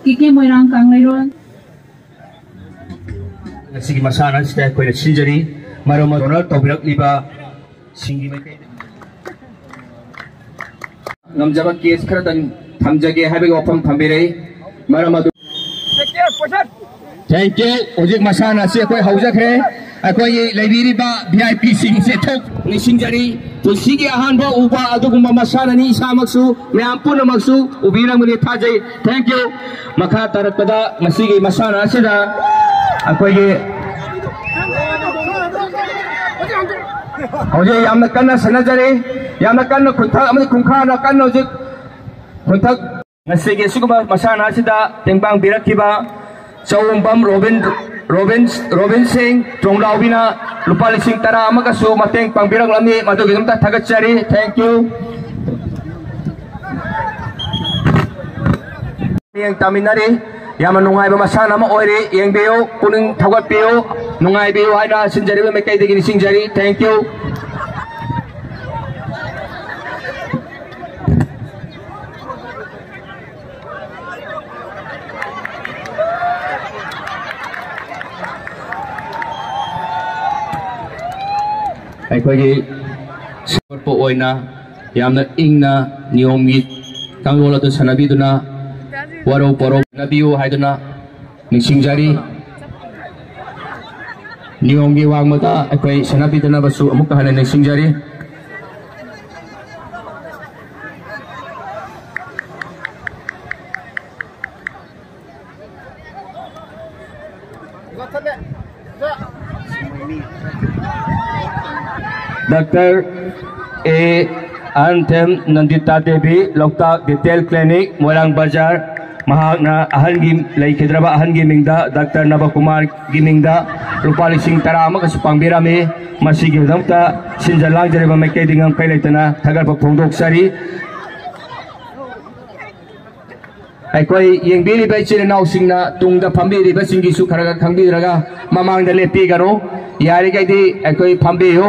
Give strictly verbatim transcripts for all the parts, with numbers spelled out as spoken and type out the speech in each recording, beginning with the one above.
ꯀꯦ ꯀꯦ ꯃꯣꯏꯔꯥꯡ ꯀꯪꯂꯩꯔꯣꯜ꯫ ꯉꯁꯤꯒꯤ ꯃꯁꯥꯟꯅ ꯑꯁꯤꯗ ꯑꯩꯈꯣꯏꯅ ꯁꯤꯟꯖꯔꯤ꯫ ꯃꯔꯝ ꯑꯗꯨꯅ ꯇꯧꯕꯤꯔꯛꯂꯤꯕ ꯁꯤꯡꯒꯤ ꯃꯥꯏꯀꯩꯗ ꯉꯝꯖꯕ ꯀꯦꯁ ꯈꯔꯗꯪ ꯊꯝꯖꯒꯦ ꯍꯥꯏꯕꯒꯤ ꯋꯥꯐꯝ ꯊꯝꯕꯤꯔꯛꯏ꯫ ꯃꯔꯝ ꯑꯗꯨ Thank you꯫ ꯍꯧꯖꯤꯛ ꯃꯁꯥꯟꯅ ꯑꯁꯤ ꯑꯩꯈꯣꯏ ꯍꯧꯖꯈ꯭ꯔꯦ꯫ ꯑꯩꯈꯣꯏꯒꯤ ꯂꯩꯕꯤꯔꯤꯕ V I P ꯁꯤꯡꯁꯦ ꯊꯣꯛ ꯅꯤꯡꯁꯤꯡꯖꯔꯤ꯫ ꯄꯨꯟꯁꯤꯒꯤ ꯑꯍꯥꯟꯕ ꯎꯕ ꯑꯗꯨꯒꯨꯝꯕ ꯃꯁꯥꯟꯅꯅꯤ꯫ ꯏꯁꯥꯃꯛꯁꯨ, ꯃꯌꯥꯝ ꯄꯨꯝꯅꯃꯛꯁꯨ ꯎꯕꯤꯔꯝꯒꯅꯤ ꯊꯥꯖꯩ꯫ Thank you꯫ ꯃꯈꯥ ꯇꯥꯔꯛꯄꯗ ꯃꯁꯤꯒꯤ ꯃꯁꯥꯟꯅ ꯑꯁꯤꯗ ꯑꯩꯈꯣꯏꯒꯤ ꯍꯧꯖꯤꯛ ꯌꯥꯝꯅ ꯀꯟꯅ ꯁꯥꯟꯅꯖꯔꯤ꯫ ꯌꯥꯝꯅ ꯀꯟꯅ ꯈꯨꯟꯊꯛ ꯑꯃꯗꯤ ꯈꯨꯟꯈꯥꯅ ꯀꯟꯅ ꯍꯧꯖꯤꯛ ꯈꯨꯟꯊꯛ ꯉꯁꯤꯒꯤ ꯑꯁꯤꯒꯨꯝꯕ ꯃꯁꯥꯟꯅ ꯑꯁꯤꯗ ꯇꯦꯡꯕꯥꯡ ꯄꯤꯔꯛꯈꯤꯕ ꯆꯧꯕꯝ ꯔꯣꯕꯤꯟ, ꯔꯣꯕꯤꯟ, ꯔꯣꯕꯤꯟ ꯁꯤꯡ ꯇꯣꯡꯂꯥꯎꯕꯤꯅ ꯂꯨꯄꯥ ꯂꯤꯁꯤꯡ ꯇꯔꯥ ꯑꯃꯒꯁꯨ ꯃꯇꯦꯡ ꯄꯥꯡꯕꯤꯔꯛꯂꯝꯃꯤ꯫ ꯃꯗꯨꯒꯤꯗꯃꯛꯇ ꯊꯥꯒꯠꯆꯔꯤ꯫ Thank you꯫ ꯃꯤꯠꯌꯦꯡ ꯇꯥꯃꯤꯟꯅꯔꯤ꯫ ꯌꯥꯝꯅ ꯅꯨꯡꯉꯥꯏꯕ ꯃꯁꯥꯟꯅ ꯑꯃ ꯑꯣꯏꯔꯤ꯫ ꯌꯦꯡꯕꯤꯌꯨ, ꯄꯨꯛꯅꯤꯡ ꯊꯧꯒꯠꯄꯤꯌꯨ, ꯅꯨꯡꯉꯥꯏꯕꯤꯌꯨ ꯍꯥꯏꯅ ꯁꯤꯟꯖꯔꯤꯕ ꯃꯥꯏꯀꯩꯗꯒꯤ ꯅꯤꯡꯁꯤꯡꯖꯔꯤ꯫ Thank you꯫ ꯑꯩꯈꯣꯏꯒꯤ ꯁꯧꯒꯠꯄ ꯑꯣꯏꯅ ꯌꯥꯝꯅ ꯏꯪꯅ ꯅꯤꯌꯣꯝꯒꯤ ꯀꯥꯡꯂꯣꯟ ꯑꯗꯨ ꯁꯥꯟꯅꯕꯤꯗꯨꯅ ꯋꯥꯔꯧ ꯄꯔꯧ ꯁꯥꯟꯅꯕꯤꯌꯨ ꯍꯥꯏꯗꯨꯅ ꯅꯤꯡꯁꯤꯡꯖꯔꯤ꯫ ꯅꯤꯌꯣꯝꯒꯤ ꯋꯥꯡꯃꯗ ꯑꯩꯈꯣꯏ ꯁꯥꯟꯅꯕꯤꯗꯅꯕꯁꯨ ꯑꯃꯨꯛꯀ ꯍꯟꯅ ꯅꯤꯡꯁꯤꯡꯖꯔꯤ꯫ Doctor A Ahanthem Nandita Devi, Loktak dental clinic, Moirang ꯕꯖꯥꯔ, ꯃꯍꯥꯛꯅ ꯑꯍꯟꯒꯤ, ꯂꯩꯈꯤꯗ꯭ꯔꯕ ꯑꯍꯟꯒꯤ ꯃꯤꯡꯗ, ꯗꯥꯛꯇꯔ ꯅꯕꯀꯨꯃꯥꯔꯒꯤ ꯃꯤꯡꯗ ꯂꯨꯄꯥ ꯂꯤꯁꯤꯡ ꯇꯔꯥ ꯑꯃꯒꯁꯨ ꯄꯥꯡꯕꯤꯔꯝꯃꯤ꯫ ꯃꯁꯤꯒꯤꯗꯃꯛꯇ ꯁꯤꯟꯖ ꯂꯥꯡꯖꯔꯤꯕ ꯃꯥꯏꯀꯩꯗꯒꯤ ꯉꯝꯈꯩ ꯂꯩꯇꯅ ꯊꯥꯒꯠꯄ ꯐꯣꯡꯗꯣꯛꯆꯔꯤ꯫ ꯑꯩꯈꯣꯏ ꯌꯦꯡꯕꯤꯔꯤꯕ ꯏꯆꯤꯜ ꯏꯅꯥꯎꯁꯤꯡꯅ ꯇꯨꯡꯗ ꯐꯝꯕꯤꯔꯤꯕꯁꯤꯡꯒꯤꯁꯨ ꯈꯔ ꯈꯔ ꯈꯪꯕꯤꯔꯒ ꯃꯃꯥꯡꯗ ꯂꯦꯞꯄꯤꯒꯅꯨ꯫ ꯌꯥꯔꯤꯈꯩꯗꯤ ꯑꯩꯈꯣꯏ ꯐꯝꯕꯤꯌꯨ꯫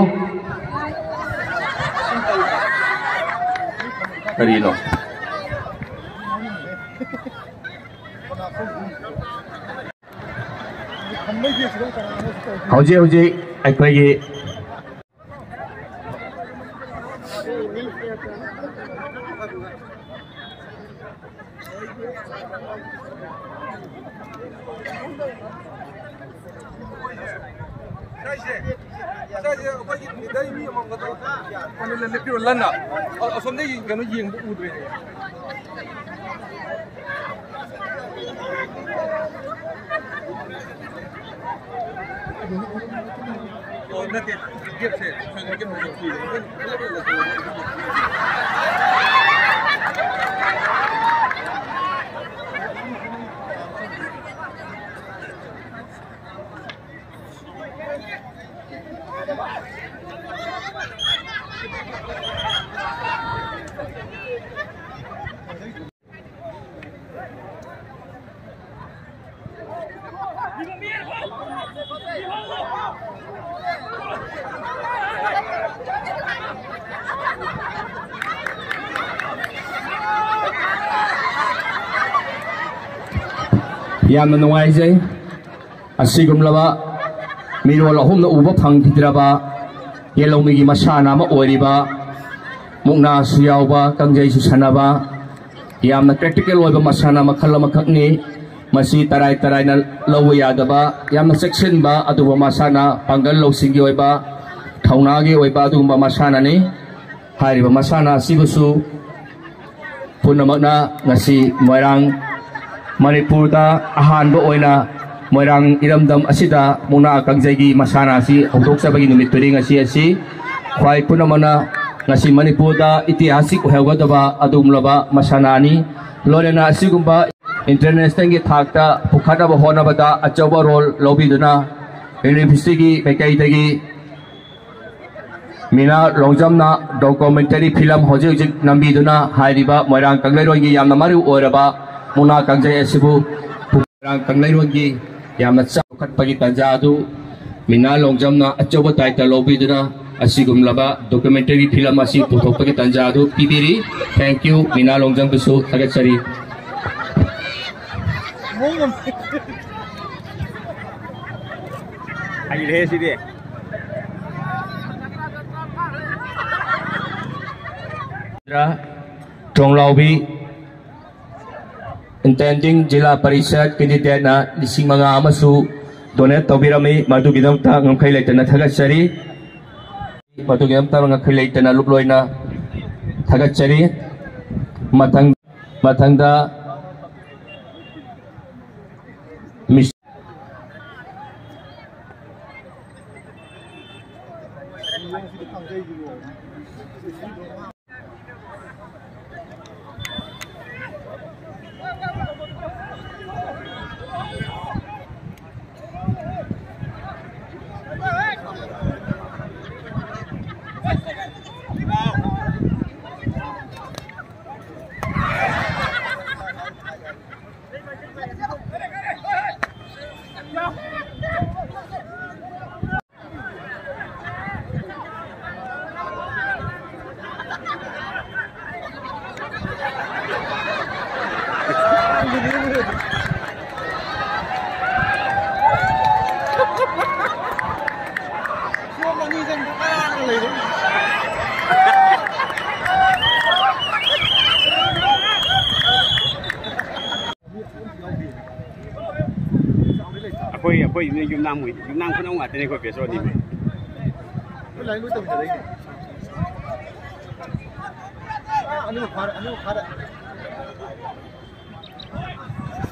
ꯀꯔꯤꯅꯣ? ꯍꯧꯖꯤꯛ ꯍꯧꯖꯤꯛ ꯑꯩꯈꯣꯏꯒꯤ ꯂꯟꯅ ꯑꯁꯣꯝꯗꯒꯤ ꯀꯩꯅꯣ ꯌꯦꯡꯕ ꯎꯗ꯭ꯔꯦ꯫ ꯌꯥꯝꯅ ꯅꯨꯡꯉꯥꯏꯖꯩ꯫ ꯑꯁꯤꯒꯨꯝꯂꯕ ꯃꯤꯔꯣꯜ ꯑꯍꯨꯝꯅ ꯎꯕ ꯐꯪꯈꯤꯗ꯭ꯔꯕ ꯌꯦꯜꯍꯧꯃꯤꯒꯤ ꯃꯁꯥꯟꯅ ꯑꯃ ꯑꯣꯏꯔꯤꯕ ꯃꯨꯛꯅꯥꯁꯨ ꯌꯥꯎꯕ, ꯀꯥꯡꯖꯩꯁꯨ ꯁꯥꯟꯅꯕ, ꯌꯥꯝꯅ practical ꯑꯣꯏꯕ ꯃꯁꯥꯟꯅ ꯃꯈꯜ ꯑꯃꯈꯛꯅꯤ꯫ ꯃꯁꯤ ꯇꯔꯥꯏ ꯇꯔꯥꯏꯅ ꯂꯧꯕ ꯌꯥꯗꯕ, ꯌꯥꯝꯅ ꯆꯦꯛꯁꯤꯟꯕ ꯑꯗꯨꯒꯨꯝꯕ ꯃꯁꯥꯟꯅ, ꯄꯥꯡꯒꯜ ꯂꯧꯁꯤꯡꯒꯤ ꯑꯣꯏꯕ, ꯊꯧꯅꯥꯒꯤ ꯑꯣꯏꯕ ꯑꯗꯨꯒꯨꯝꯕ ꯃꯁꯥꯟꯅꯅꯤ꯫ ꯍꯥꯏꯔꯤꯕ ꯃꯁꯥꯟꯅ ꯑꯁꯤꯕꯨꯁꯨ ꯄꯨꯝꯅꯃꯛꯅ ꯉꯁꯤ ꯃꯣꯏꯔꯥꯡ, ꯃꯅꯤꯄꯨꯔꯗ ꯑꯍꯥꯟꯕ ꯑꯣꯏꯅ ꯃꯣꯏꯔꯥꯡ ꯏꯔꯝꯗꯝ ꯑꯁꯤꯗ ꯃꯨꯛꯅꯥ ꯀꯥꯡꯖꯩꯒꯤ ꯃꯁꯥꯟꯅ ꯑꯁꯤ ꯍꯧꯗꯣꯛꯆꯕꯒꯤ ꯅꯨꯃꯤꯠꯇꯨꯅꯤ ꯉꯁꯤ ꯑꯁꯤ꯫ ꯈ꯭ꯋꯥꯏ ꯄꯨꯝꯅꯃꯛꯅ ꯉꯁꯤ ꯃꯅꯤꯄꯨꯔꯗ ꯏꯇꯤꯍꯥꯁꯤꯛ ꯑꯣꯏꯍꯧꯒꯗꯕ ꯑꯗꯨꯒꯨꯝꯂꯕ ꯃꯁꯥꯟꯅꯅꯤ꯫ ꯂꯣꯏꯅꯅ ꯑꯁꯤꯒꯨꯝꯕ internationalꯒꯤ ꯊꯥꯛꯇ ꯄꯨꯈꯠꯅꯕ ꯍꯣꯠꯅꯕꯗ ꯑꯆꯧꯕ role ꯂꯧꯕꯤꯗꯨꯅ universityꯒꯤ ꯃꯥꯏꯀꯩꯗꯒꯤ ꯃꯤꯅꯥ ꯂꯣꯡꯖꯝꯅ documentary film ꯍꯧꯖꯤꯛ ꯍꯧꯖꯤꯛ ꯅꯝꯕꯤꯗꯨꯅ ꯍꯥꯏꯔꯤꯕ ꯃꯣꯏꯔꯥꯡ ꯀꯪꯂꯩꯔꯣꯟꯒꯤ ꯌꯥꯝꯅ ꯃꯔꯨ ꯑꯣꯏꯔꯕ ꯃꯨꯛꯅꯥ ꯀꯥꯡꯖꯩ ꯑꯁꯤꯕꯨ ꯃꯣꯏꯔꯥꯡ ꯀꯪꯂꯩꯔꯣꯟꯒꯤ ꯌꯥꯝꯅ ꯆꯥꯎꯈꯠꯄꯒꯤ ꯇꯥꯟꯖꯥ ꯑꯗꯨ ꯃꯤꯅꯥ ꯂꯣꯡꯖꯝꯅ ꯑꯆꯧꯕ ꯇꯥꯏꯇ ꯂꯧꯕꯤꯗꯨꯅ ꯑꯁꯤꯒꯨꯝꯂꯕ documentary film ꯑꯁꯤ ꯄꯨꯊꯣꯛꯄꯒꯤ ꯇꯥꯟꯖꯥ ꯑꯗꯨ ꯄꯤꯕꯤꯔꯤ꯫ Thank you, ꯃꯤꯅꯥ ꯂꯣꯡꯖꯝꯕꯨꯁꯨ ꯊꯥꯒꯠꯆꯔꯤ꯫ ꯍꯩꯔꯦ ꯁꯤꯗꯤ꯫ ꯇ꯭ꯔꯣꯡꯂꯥꯎꯕꯤ intending ꯖꯤꯂꯥ ꯄꯔꯤꯁꯠ candidateꯅ ꯂꯤꯁꯤꯡ ꯃꯉꯥ ꯑꯃꯁꯨ donate ꯇꯧꯕꯤꯔꯝꯃꯤ꯫ ꯃꯗꯨꯒꯤꯗꯃꯛꯇ ꯉꯝꯈꯩ ꯂꯩꯇꯅ ꯊꯥꯒꯠꯆꯔꯤ꯫ ꯃꯗꯨꯒꯤꯗꯃꯛꯇ ꯉꯝꯈꯩ ꯂꯩꯇꯅ ꯂꯨꯞꯂꯣꯏꯅ ꯊꯥꯒꯠꯆꯔꯤ꯫ ꯃꯊꯪ, ꯃꯊꯪꯗ ꯃꯤꯁ ꯑꯩꯈꯣꯏ, ꯑꯩꯈꯣꯏ ꯌꯨꯝꯅꯥꯝ ꯍꯣꯏ, ꯌꯨꯝꯅꯥꯝ ꯈꯨꯅꯧ ꯉꯥꯛꯇꯅꯦ ꯑꯩꯈꯣꯏ ꯕꯦꯁꯣꯟꯗꯤ꯫ ꯑꯅꯤꯃꯛ ꯐꯥꯔꯦ, ꯑꯅꯤꯃꯛ ꯐꯥꯔꯦ꯫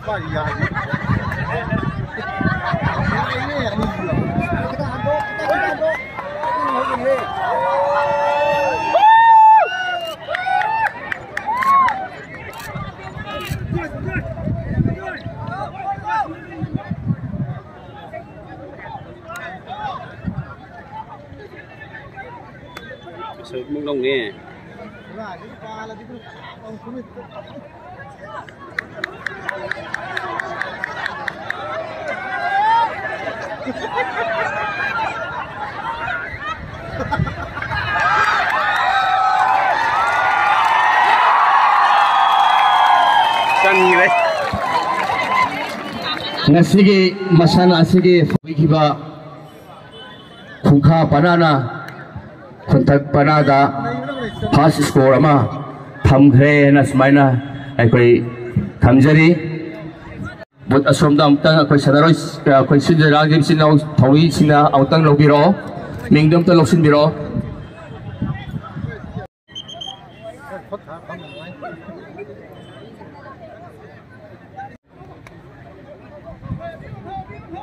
ꯃꯥꯗꯤ ꯌꯥꯏ꯫ ꯑꯁ, ꯑꯃꯨꯛ ꯂꯧꯅꯦ꯫ ꯆꯟꯈ꯭ꯔꯦ꯫ ꯉꯁꯤꯒꯤ ꯃꯁꯥꯟꯅ ꯑꯁꯤꯒꯤ ꯐꯪꯈꯤꯕ ꯈꯨꯡꯈꯥ ꯄꯅꯥꯅ ꯈꯨꯟꯊꯛ ꯄꯅꯥꯗ first score ꯑꯃ ꯊꯝꯈ꯭ꯔꯦ ꯍꯥꯏꯅ ꯁꯨꯃꯥꯏꯅ ꯑꯩꯈꯣꯏ ꯊꯝꯖꯔꯤ꯫ ꯕꯨꯠ ꯑꯁꯣꯝꯗ ꯑꯃꯨꯛꯇꯪ ꯑꯩꯈꯣꯏ ꯁꯥꯟꯅꯔꯣꯏ, ꯑꯩꯈꯣꯏ ꯁꯤꯟꯖ ꯂꯥꯡꯖꯕꯁꯤꯡ ꯊꯧꯃꯤꯁꯤꯡꯅ ꯑꯃꯨꯛꯇꯪ ꯂꯧꯕꯤꯔꯛꯑꯣ, ꯃꯤꯡꯗꯨ ꯑꯝꯇ ꯂꯧꯁꯤꯟꯕꯤꯔꯛꯑꯣ꯫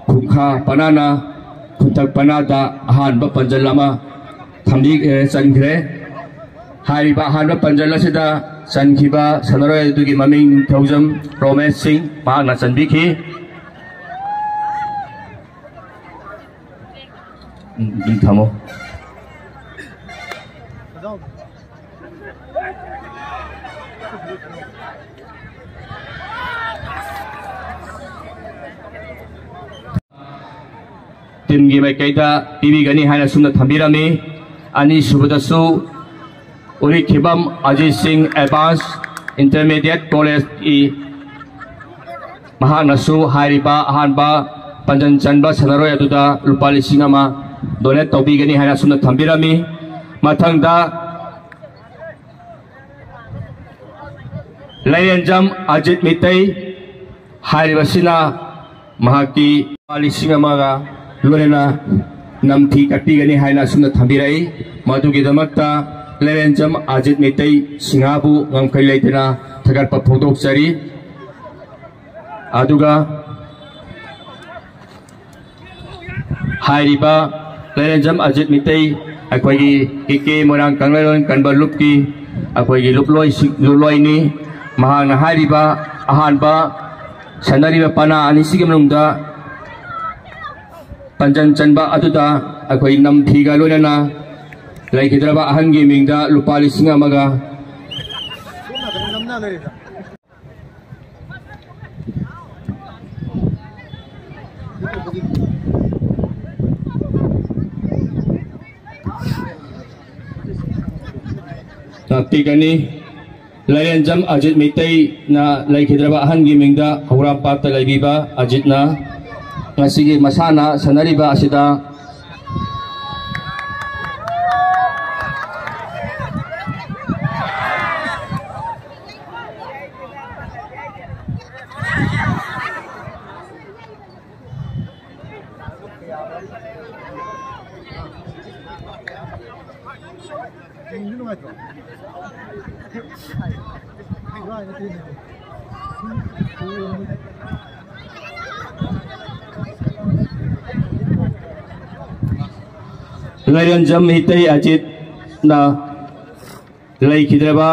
ꯈꯨꯡꯈꯥ ꯄꯅꯥꯅ ꯈꯨꯟꯊꯛ ꯄꯅꯥꯗ ꯑꯍꯥꯟꯕ ꯄꯟꯖꯜ ꯑꯃ ꯊꯝꯕꯤ-, ꯑꯦ, ꯆꯟꯈ꯭ꯔꯦ꯫ ꯍꯥꯏꯔꯤꯕ ꯑꯍꯥꯟꯕ ꯄꯟꯖꯜ ꯑꯁꯤꯗ ꯆꯟꯈꯤꯕ ꯁꯥꯟꯅꯔꯣꯏ ꯑꯗꯨꯒꯤ ꯃꯃꯤꯡ ꯅꯤꯡꯊꯧꯖꯝ ꯔꯣꯃꯦꯁ ꯁꯤꯡ, ꯃꯍꯥꯛꯅ ꯆꯟꯕꯤꯈꯤ꯫ ꯎꯝ, ꯑꯗꯨꯝ ꯊꯝꯃꯣ꯫ ꯇꯤꯝꯒꯤ ꯃꯥꯏꯀꯩꯗ ꯄꯤꯕꯤꯒꯅꯤ ꯍꯥꯏꯅ ꯁꯨꯝꯅ ꯊꯝꯕꯤꯔꯝꯃꯤ꯫ ꯑꯅꯤꯁꯨꯕꯗꯁꯨ ꯎꯔꯤꯈꯤꯕꯝ ꯑꯖꯤꯠ ꯁꯤꯡ, ꯑꯦꯗꯚꯥꯟꯁ ꯏꯟꯇꯔꯃꯤꯗꯤꯌꯦꯠ ꯀꯣꯂꯦꯖꯀꯤ, ꯃꯍꯥꯛꯅꯁꯨ ꯍꯥꯏꯔꯤꯕ ꯑꯍꯥꯟꯕ ꯄꯟꯖꯟ ꯆꯟꯕ ꯁꯥꯟꯅꯔꯣꯏ ꯑꯗꯨꯗ ꯂꯨꯄꯥ ꯂꯤꯁꯤꯡ ꯑꯃ ꯗꯣꯅꯦꯠ ꯇꯧꯕꯤꯒꯅꯤ ꯍꯥꯏꯅ ꯑꯁꯨꯝꯅ ꯊꯝꯕꯤꯔꯝꯃꯤ꯫ ꯃꯊꯪꯗ ꯂꯩꯔꯦꯟꯖꯝ ꯑꯖꯤꯠ ꯃꯤꯇꯩ ꯍꯥꯏꯔꯤꯕꯁꯤꯅ ꯃꯍꯥꯛꯀꯤ ꯂꯨꯄꯥ ꯂꯤꯁꯤꯡ ꯑꯃꯒ ꯂꯣꯏꯅꯅ ꯅꯝꯊꯤ ꯀꯠꯄꯤꯒꯅꯤ ꯍꯥꯏꯅ ꯑꯁꯨꯝꯅ ꯊꯝꯕꯤꯔꯛꯏ꯫ ꯃꯗꯨꯒꯤꯗꯃꯛꯇ ꯂꯩꯔꯦꯟꯖꯝ ꯑꯖꯤꯠ ꯃꯤꯇꯩ ꯁꯤꯡꯍꯥꯕꯨ ꯉꯝꯈꯩ ꯂꯩꯇꯅ ꯊꯥꯒꯠꯄ ꯐꯣꯡꯗꯣꯛꯆꯔꯤ꯫ ꯑꯗꯨꯒ ꯍꯥꯏꯔꯤꯕ ꯂꯩꯔꯦꯟꯖꯝ ꯑꯖꯤꯠ ꯃꯤꯇꯩ ꯑꯩꯈꯣꯏꯒꯤ ꯀꯦ ꯀꯦ ꯃꯣꯏꯔꯥꯡ ꯀꯪꯂꯩꯔꯣꯜ ꯀꯟꯕ ꯂꯨꯞꯀꯤ ꯑꯩꯈꯣꯏꯒꯤ ꯂꯨꯞꯂꯣꯏꯁꯤꯡ, ꯂꯨꯞꯂꯣꯏꯅꯤ꯫ ꯃꯍꯥꯛꯅ ꯍꯥꯏꯔꯤꯕ ꯑꯍꯥꯟꯕ ꯁꯥꯟꯅꯔꯤꯕ ꯄꯅꯥ ꯑꯅꯤꯁꯤꯒꯤ ꯃꯅꯨꯡꯗ ꯄꯟꯖꯟ ꯆꯟꯕ ꯑꯗꯨꯗ ꯑꯩꯈꯣꯏ ꯅꯝꯊꯤꯒ ꯂꯣꯏꯅꯅ ꯂꯩꯈꯤꯗ꯭ꯔꯕ ꯑꯍꯟꯒꯤ ꯃꯤꯡꯗ ꯂꯨꯄꯥ ꯂꯤꯁꯤꯡ ꯑꯃꯒ ꯇꯥꯛꯄꯤꯒꯅꯤ꯫ ꯂꯥꯏꯔꯦꯟꯖꯝ ꯑꯖꯤꯠ ꯃꯤꯇꯩꯅ ꯂꯩꯈꯤꯗ꯭ꯔꯕ ꯑꯍꯟꯒꯤ ꯃꯤꯡꯗ ꯍꯧꯔꯥꯝꯄꯥꯠꯇ ꯂꯩꯕꯤꯕ ꯑꯖꯤꯠꯅ ꯉꯁꯤꯒꯤ ꯃꯁꯥꯟꯅ ꯁꯥꯟꯅꯔꯤꯕ ꯑꯁꯤꯗ ꯂꯥꯏꯔꯦꯟꯖꯝ ꯃꯤꯇꯩ ꯑꯖꯤꯠꯅ ꯂꯩꯈꯤꯗ꯭ꯔꯕ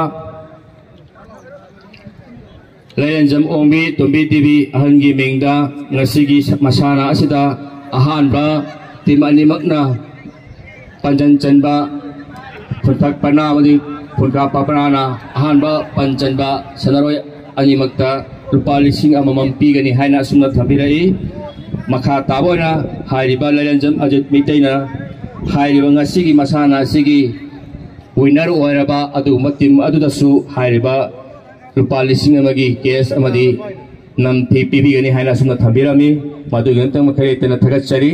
ꯂꯥꯏꯔꯦꯟꯖꯝ ꯑꯣꯡꯕꯤ ꯇꯣꯝꯕꯤ ꯇꯤꯚꯤ ꯑꯍꯜꯒꯤ ꯃꯤꯡꯗ ꯉꯁꯤꯒꯤ ꯃꯁꯥꯟꯅ ꯑꯁꯤꯗ ꯑꯍꯥꯟꯕ ꯇꯤꯝ ꯑꯅꯤꯃꯛꯅ ꯄꯥꯟꯖꯟ ꯆꯟꯕ ꯈꯨꯟꯊꯛ ꯄꯅꯥ ꯑꯃꯗꯤ ꯈꯨꯟꯀꯥ ꯄꯥꯄꯅꯥꯅ ꯑꯍꯥꯟꯕ ꯄꯟ ꯆꯟꯕ ꯁꯥꯟꯅꯔꯣꯏ ꯑꯅꯤꯃꯛꯇ ꯂꯨꯄꯥ ꯂꯤꯁꯤꯡ ꯑꯃꯃꯝ ꯄꯤꯒꯅꯤ ꯍꯥꯏꯅ ꯑꯁꯨꯝꯅ ꯊꯝꯕꯤꯔꯛꯏ꯫ ꯃꯈꯥ ꯇꯥꯕ ꯑꯣꯏꯅ ꯍꯥꯏꯔꯤꯕ ꯂꯥꯏꯔꯦꯟꯖꯝ ꯑꯖꯤꯠ ꯃꯤꯇꯩꯅ ꯍꯥꯏꯔꯤꯕ ꯉꯁꯤꯒꯤ ꯃꯁꯥꯟꯅ ꯑꯁꯤꯒꯤ ꯋꯤꯟꯅꯔ ꯑꯣꯏꯔꯕ ꯑꯗꯨꯒꯨꯝꯕ ꯇꯤꯝ ꯑꯗꯨꯗꯁꯨ ꯍꯥꯏꯔꯤꯕ ꯂꯨꯄꯥ ꯂꯤꯁꯤꯡ ꯑꯃꯒꯤ ꯀꯦꯁ ꯑꯃꯗꯤ ꯅꯝꯊꯤ ꯄꯤꯕꯤꯒꯅꯤ ꯍꯥꯏꯅ ꯑꯁꯨꯝꯅ ꯊꯝꯕꯤꯔꯝꯃꯤ꯫ ꯃꯗꯨꯒꯤꯗꯃꯛꯇ ꯃꯈꯥ ꯌꯦꯛꯇꯅ ꯊꯥꯒꯠꯆꯔꯤ꯫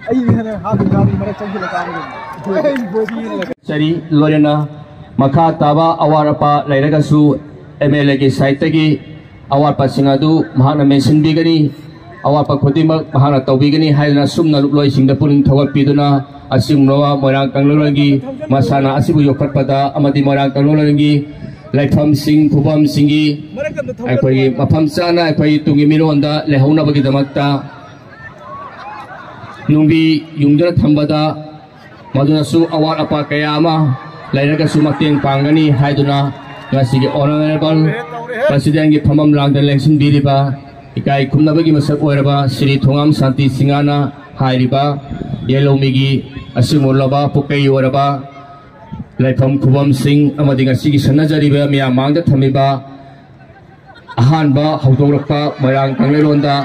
ꯑꯩ ꯍꯟꯗꯛ ꯍꯥꯞꯄꯤ ꯀꯥꯟꯗ ꯃꯔꯛ ꯆꯪꯁꯤꯜꯂꯀꯥꯟꯗ ꯆꯔꯤ ꯂꯣꯏꯅꯅ ꯃꯈꯥ ꯇꯥꯕ ꯑꯋꯥꯠ ꯑꯄꯥ ꯂꯩꯔꯒꯁꯨ ꯑꯦꯝ ꯑꯦꯜ ꯑꯦꯒꯤ ꯁꯥꯏꯠꯇꯒꯤ ꯑꯋꯥꯠꯄꯁꯤꯡ ꯑꯗꯨ ꯃꯍꯥꯛꯅ ꯃꯦꯟꯁꯤꯟꯕꯤꯒꯅꯤ꯫ ꯑꯋꯥꯠꯄ ꯈꯨꯗꯤꯡꯃꯛ ꯃꯍꯥꯛꯅ ꯇꯧꯕꯤꯒꯅꯤ ꯍꯥꯏꯗꯨꯅ ꯁꯨꯝꯅ ꯂꯨꯞꯂꯣꯏꯁꯤꯡꯗ ꯄꯨꯛꯅꯤꯡ ꯊꯧꯒꯠꯄꯤꯗꯨꯅ ꯑꯁꯤꯒꯨꯝꯂꯕ ꯃꯣꯏꯔꯥꯡ ꯀꯪꯂꯩꯔꯣꯜꯒꯤ ꯃꯁꯥꯟꯅ ꯑꯁꯤꯕꯨ ꯌꯣꯛꯈꯠꯄꯗ ꯑꯃꯗꯤ ꯃꯣꯏꯔꯥꯡ ꯀꯪꯂꯩꯔꯣꯜꯒꯤ ꯂꯩꯐꯝꯁꯤꯡ ꯈꯨꯕꯝꯁꯤꯡꯒꯤ ꯑꯩꯈꯣꯏꯒꯤ ꯃꯐꯝ ꯆꯥꯅ ꯑꯩꯈꯣꯏꯒꯤ ꯇꯨꯡꯒꯤ ꯃꯤꯔꯣꯟꯗ ꯂꯩꯍꯧꯅꯕꯒꯤꯗꯃꯛꯇ ꯅꯨꯡꯕꯤ ꯌꯨꯡꯗꯨꯅ ꯊꯝꯕꯗ ꯃꯗꯨꯅꯁꯨ ꯑꯋꯥꯠ ꯑꯄꯥ ꯀꯌꯥ ꯑꯃ ꯂꯩꯔꯒꯁꯨ ꯃꯇꯦꯡ ꯄꯥꯡꯒꯅꯤ ꯍꯥꯏꯗꯨꯅ ꯉꯁꯤꯒꯤ ꯑꯣꯅꯔꯦꯕꯜ ꯄ꯭ꯔꯁꯤꯗꯦꯟꯒꯤ ꯐꯝꯐꯝ ꯂꯥꯡꯗ ꯂꯦꯡꯁꯤꯟꯕꯤꯔꯤꯕ ꯏꯀꯥꯏ ꯈꯨꯝꯅꯕꯒꯤ ꯃꯁꯛ ꯑꯣꯏꯔꯕ ꯁ꯭ꯔꯤ ꯊꯣꯉꯥꯝ ꯁꯥꯟꯇꯤ ꯁꯤꯡꯍꯅ ꯍꯥꯏꯔꯤꯕ ꯌꯦꯜꯍꯧꯃꯤꯒꯤ ꯑꯁꯤꯒꯨꯝꯂꯕ ꯄꯨꯀꯩ ꯑꯣꯏꯔꯕ ꯂꯩꯐꯝ ꯈꯨꯕꯝꯁꯤꯡ ꯑꯃꯗꯤ ꯉꯁꯤꯒꯤ ꯁꯥꯟꯅꯖꯔꯤꯕ ꯃꯤꯌꯥꯝ ꯃꯥꯡꯗ ꯊꯝꯃꯤꯕ ꯑꯍꯥꯟꯕ ꯍꯧꯗꯣꯛꯂꯛꯄ ꯃꯣꯏꯔꯥꯡ ꯀꯪꯂꯩꯔꯣꯟꯗ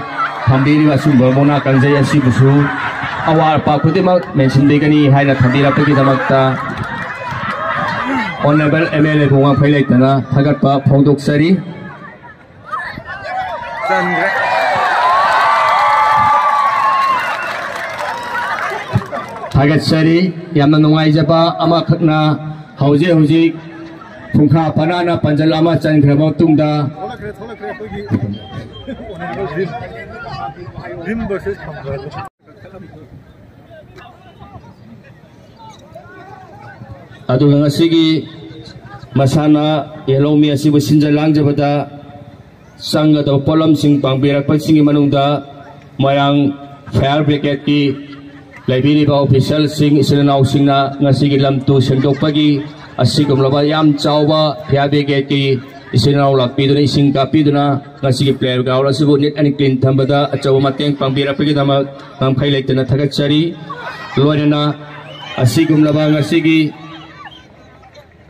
ꯊꯝꯕꯤꯔꯤꯕ ꯑꯆꯨꯝꯕ ꯃꯨꯛꯅꯥ ꯀꯥꯡꯖꯩ ꯑꯁꯤꯕꯨꯁꯨ ꯑꯋꯥꯠ ꯑꯄꯥ ꯈꯨꯗꯤꯡꯃꯛ ꯃꯦꯟꯁꯤꯟꯕꯤꯒꯅꯤ ꯍꯥꯏꯅ ꯊꯝꯕꯤꯔꯛꯄꯒꯤꯗꯃꯛꯇ Honourable M L A ꯕꯨ ꯋꯥꯡꯐꯩ ꯂꯩꯇꯅ ꯊꯥꯒꯠꯄ ꯐꯣꯡꯗꯣꯛꯆꯔꯤ꯫ ꯆꯟꯈ꯭ꯔꯦ꯫ ꯊꯥꯒꯠꯆꯔꯤ꯫ ꯌꯥꯝꯅ ꯅꯨꯡꯉꯥꯏꯖꯕ ꯑꯃꯈꯛꯅ, ꯍꯧꯖꯤꯛ ꯍꯧꯖꯤꯛ ꯈꯨꯡꯈꯥ ꯄꯅꯥꯅ ꯄꯟꯖꯜ ꯑꯃ ꯆꯟꯈ꯭ꯔꯕ ꯃꯇꯨꯡꯗ ꯊꯣꯛꯂꯛꯈ꯭ꯔꯦ, ꯊꯣꯛꯂꯛꯈ꯭ꯔꯦ ꯑꯩꯈꯣꯏꯒꯤ ꯚꯤꯝ, ꯚꯤꯝ versus ꯈꯝꯕ꯫ ꯑꯗꯨꯒ ꯉꯁꯤꯒꯤ ꯃꯁꯥꯟꯅ ꯌꯦꯜꯍꯧꯃꯤ ꯑꯁꯤꯕꯨ ꯁꯤꯟꯖ ꯂꯥꯡꯖꯕꯗ ꯆꯪꯒꯗꯕ ꯄꯣꯠꯂꯝꯁꯤꯡ ꯄꯥꯡꯕꯤꯔꯛꯄꯁꯤꯡꯒꯤ ꯃꯅꯨꯡꯗ ꯃꯣꯏꯔꯥꯡ fire brigadeꯀꯤ ꯂꯩꯕꯤꯔꯤꯕ officialꯁꯤꯡ, ꯏꯆꯤꯜ ꯏꯅꯥꯎꯁꯤꯡꯅ ꯉꯁꯤꯒꯤ ꯂꯝ ꯇꯨ ꯁꯦꯡꯗꯣꯛꯄꯒꯤ ꯑꯁꯤꯒꯨꯝꯂꯕ ꯌꯥꯝ ꯆꯥꯎꯕ fire brigadeꯀꯤ ꯏꯆꯤꯜ ꯏꯅꯥꯎ ꯂꯥꯛꯄꯤꯗꯨꯅ, ꯏꯁꯤꯡ ꯀꯥꯞꯄꯤꯗꯨꯅ ꯉꯁꯤꯒꯤ playground ꯑꯁꯤꯕꯨ neat and clean ꯊꯝꯕꯗ ꯑꯆꯧꯕ ꯃꯇꯦꯡ ꯄꯥꯡꯕꯤꯔꯛꯄꯒꯤꯗꯃꯛ ꯉꯝꯈꯩ ꯂꯩꯇꯅ ꯊꯥꯒꯠꯆꯔꯤ꯫ ꯂꯣꯏꯅꯅ ꯑꯁꯤꯒꯨꯝꯂꯕ ꯉꯁꯤꯒꯤ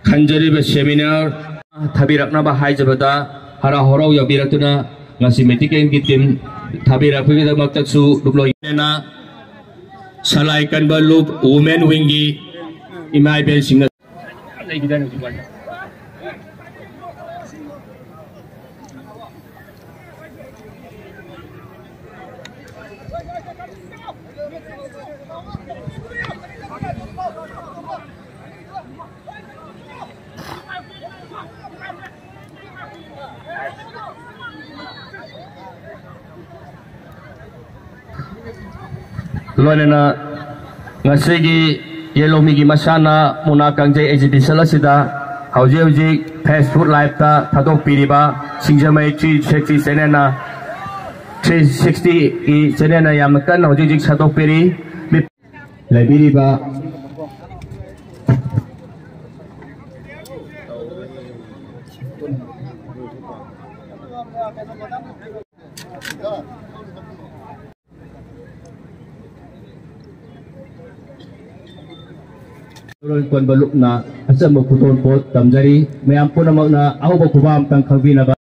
ꯈꯟꯖꯔꯤꯕ seminar ꯊꯥꯕꯤꯔꯛꯅꯕ ꯍꯥꯏꯖꯕꯗ ꯍꯔꯥꯎ ꯍꯔꯥꯎ ꯌꯥꯕꯤꯔꯛꯇꯨꯅ ꯉꯁꯤ medicalꯒꯤ team ꯊꯥꯕꯤꯔꯛꯄꯒꯤꯗꯃꯛꯇꯁꯨ ꯂꯨꯞꯂꯣꯏꯅ ꯁꯂꯥꯏ ꯀꯟꯕ ꯂꯨꯞ women wingꯒꯤ ꯏꯃꯥ ꯏꯕꯦꯟꯁꯤꯡꯅ ꯂꯣꯏꯅꯅ ꯉꯁꯤꯒꯤ ꯌꯦꯜꯍꯧꯃꯤꯒꯤ ꯃꯁꯥꯟꯅ ꯃꯨꯛꯅꯥ ꯀꯥꯡꯖꯩ exhibition ꯑꯁꯤꯗ ꯍꯧꯖꯤꯛ ꯍꯧꯖꯤꯛ Facebook liveꯇ ꯊꯥꯗꯣꯛꯄꯤꯔꯤꯕ ꯁꯤꯡꯖꯃꯩ three sixty channelꯅ, three sixtyꯒꯤ channelꯅ ꯌꯥꯝꯅ ꯀꯟꯅ ꯍꯧꯖꯤꯛ ꯍꯧꯖꯤꯛ ꯁꯟꯗꯣꯛꯄꯤꯔꯤ꯫ ꯂꯩꯕꯤꯔꯤꯕ ꯂꯣꯟ ꯀꯣꯟꯕ ꯂꯨꯞꯅ ꯑꯆꯝꯕ ꯈꯨꯗꯣꯜ ꯄꯣꯠ ꯇꯝꯖꯔꯤ꯫ ꯃꯌꯥꯝ ꯄꯨꯝꯅꯃꯛꯅ ꯑꯍꯧꯕ ꯈꯨꯕꯥꯛ ꯑꯃꯇꯪ ꯈꯪꯕꯤꯅꯕ꯫